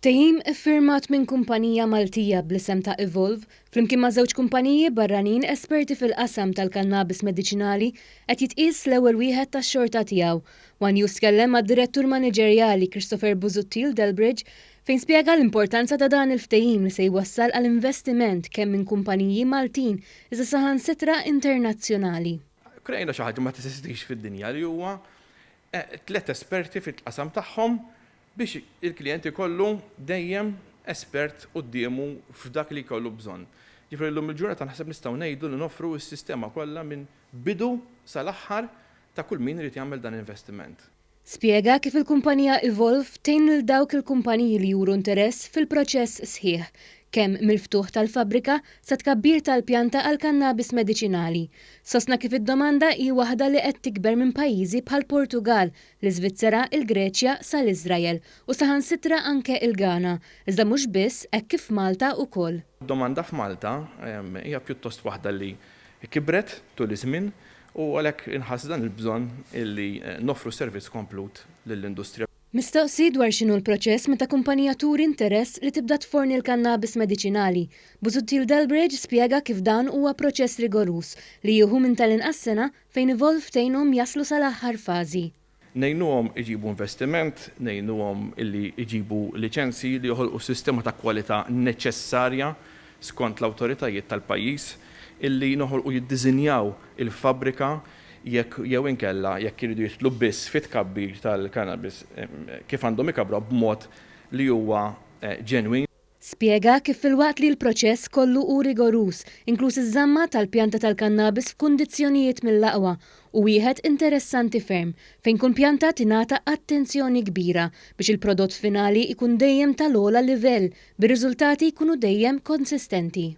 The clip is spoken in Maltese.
Ftehim iffirmat minn kumpanija Maltija bl-isem ta' Evolve flimkien ma' żewġ kumpaniji barranin esperti fil-qasam tal-kannabis mediċinali qed jitqies l-ewwel wieħed tax-xorta tiegħu. One News tkellem mad-Direttur Maniġerjali Christopher Busuttil Delbridge fejn spjega l-importanza ta' dan il-ftehim li se jwassal għal investiment kemm minn kumpaniji Maltin iżda saħansitra internazzjonali. Krejna xi ħaġa ma teżistix fid-dinja li huwa tliet esperti fil-qasam tagħhom biex il-klijent ikollu dejjem espert quddiemu f'dak li jkollu bżonn. Ġifieri llum il-ġurnata naħseb nistgħu ngħidu li noffru s-sistema kollha minn bidu sal-aħħar ta' kull min irid jagħmel dan l-investiment. Spjega kif il-kumpanija Evolve tgħin lil dawk il-kumpaniji li juru interess fil-proċess sħiħ, kemm mill-ftuħ tal-fabbrika sa tkabbir tal-pjanta għall-kannabis mediċinali. Sostna kif id-domanda hi waħda li qed tikber minn pajjiżi bħall-Portugall, l-Iżvizzera, il-Greċja sal-Iżrael u saħansitra anke il-Ghana, iżda mhux biss hekk kif Malta ukoll. Id-domanda f'Malta hija pjuttost waħda li kibret tul iż-żmien u għalhekk inħass dan il-bżonn li noffru servizz komplut lill-industrija. Mistoqsi dwar x'inhu l-proċess meta kumpanija turi interess li tibda tforni l-kannabis mediċinali, Busuttil Delbridge spjega kif dan huwa proċess rigoruż li jieħu minn tal-inqas sena fejn Evolve tgħinhom jaslu sal-aħħar fażi. Ngħinuhom iġibu investiment, ngħinuhom illi jġibu liċenzji li joħolqu sistema ta' kwalità neċessarja skont l-awtoritajiet tal-pajjiż, illi noħolqu jiddiżinjaw il-fabbrika jekk jew inkella jekk iridu jidħlu biss fit-tkabbir tal-cannabis kif għandhom ikabbruha b'mod li huwa ġenwin. Spjega kif filwaqt li l-proċess kollu hu rigoruż, inkluż iż-żamma tal-pjanta tal-kannabis f'kundizzjonijiet mill-aqwa, hu wieħed interessanti ferm, fejn kull pjanta tingħata attenzjoni kbira biex il-prodott finali jkun dejjem tal-ogħla livell bir-riżultati jkunu dejjem konsistenti.